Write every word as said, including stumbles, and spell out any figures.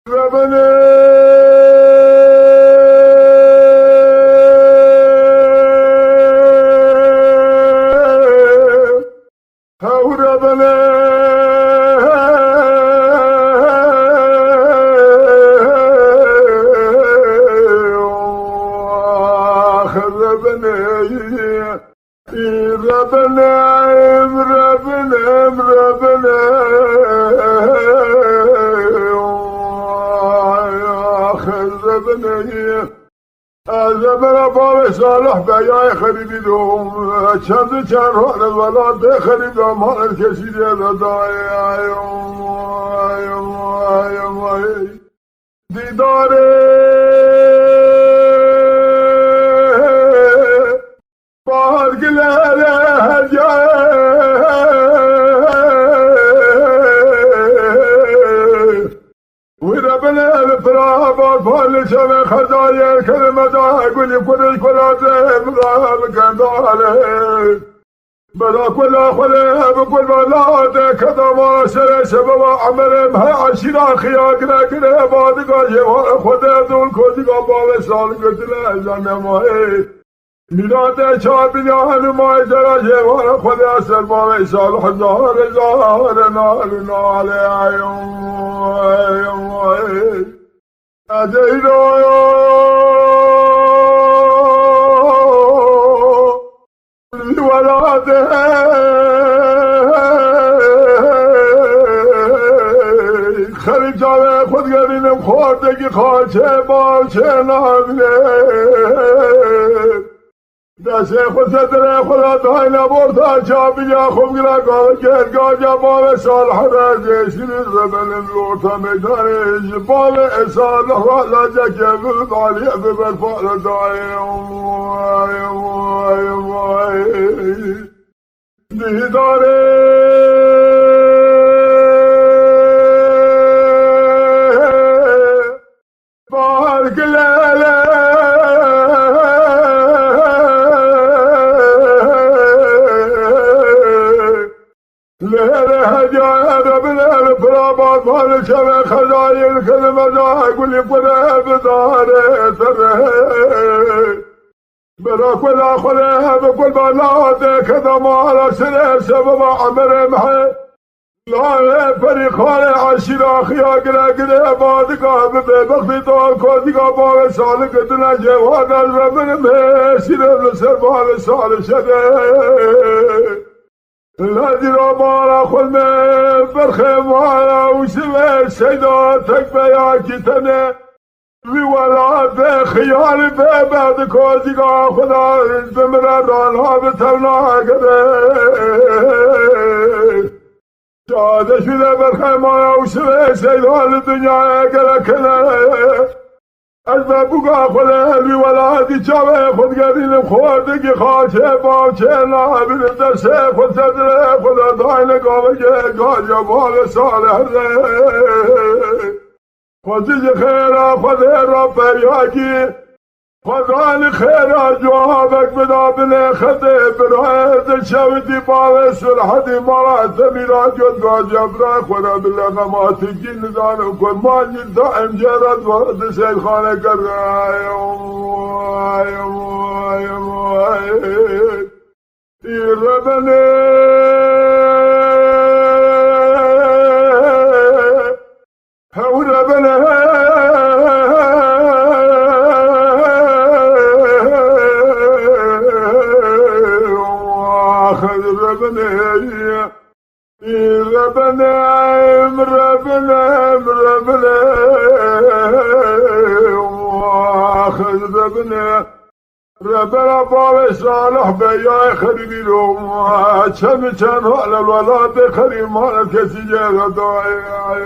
Rebene. Hew Rebene. Ax Rebene. Rebenem, Rebenem, Rebenem. Ax, Rebenem. Ez ê bera bavê Salih Beyayê xerîbî dom. Çend çend rol ez welatê xerîb de mal kesî dê de dayê. Ay, ay, ay, ay. Dîdarê bahar gilere hediye. Wî de bile li pira bar parlê çavê xezayê kelime da gulî kurê kulate bira bi kendale. Bela kula xwele bi kurbanate kedama sere sebeba emerê me eşîra xiya gire gire badiga jêwara xwede dûl kotiga bavê sal girtine zanemayê. Mîrate çapiya hanimay zera jêwara xwede ser bavê sal hezare zare nal nale ay ay. Edeylo. Welatê xerî çavê xwe digerînim xortekî xaçê bavçê nabîne. Destê xwe sedirê xwe de dayne borta çaviya xwe bigire gavekê gaca bavê Salih re zêşînî zebelim li orta meydanê ji bavê Salih re lacekê bi baliyê bi berfa re dayê. Vay, vay, vay. Dîdarê. Bahar gilele lehre hediya ere bile pira bar bar çeve xedayir kelime da gulî kure bidare tere. Bera kula xwele bi kurbana de kedama ara sere sebeba emerê mehe. Lale perî xalê eşîra xiya gire gire badika bi bêbextî dal kotika bavê salik dine cewada ve binim hêsîre li ser bavê salik şede. Lezîra mala xwe me berxê mala û sivê seyda tek beyakî tene. Wî welatê xiyalî bê berdiko zîga xwe da dimire rana bi tevna gere. Çadeşî de berxemaya û şivê seyda li dinyayê gerek hene. Ez be buga xwe de wî welatî çavê xwe digerînim xortikî xaçê bavçê nabînim destê xwe sedrê xwe de dayne gavekê gaca bavê salih re. Xwezî ji xêra Xwedê re feryakî, Xwezanî xêra cewabek bida binê xetê birayê di çewitî bavê Sulhedî mala Temîra Cotga Cebra xwe re bi leqematikî nizano kurmancî daim cera di Seydxanê kere. Î rebene. Hew rebene. Ax rebene. Î rebene. Rebene. Rebene. Ax rebene. Rebera bavê Salih Beyayê xerîbî lo, çend çend hale welatê xerîb mane kesî cere dayê.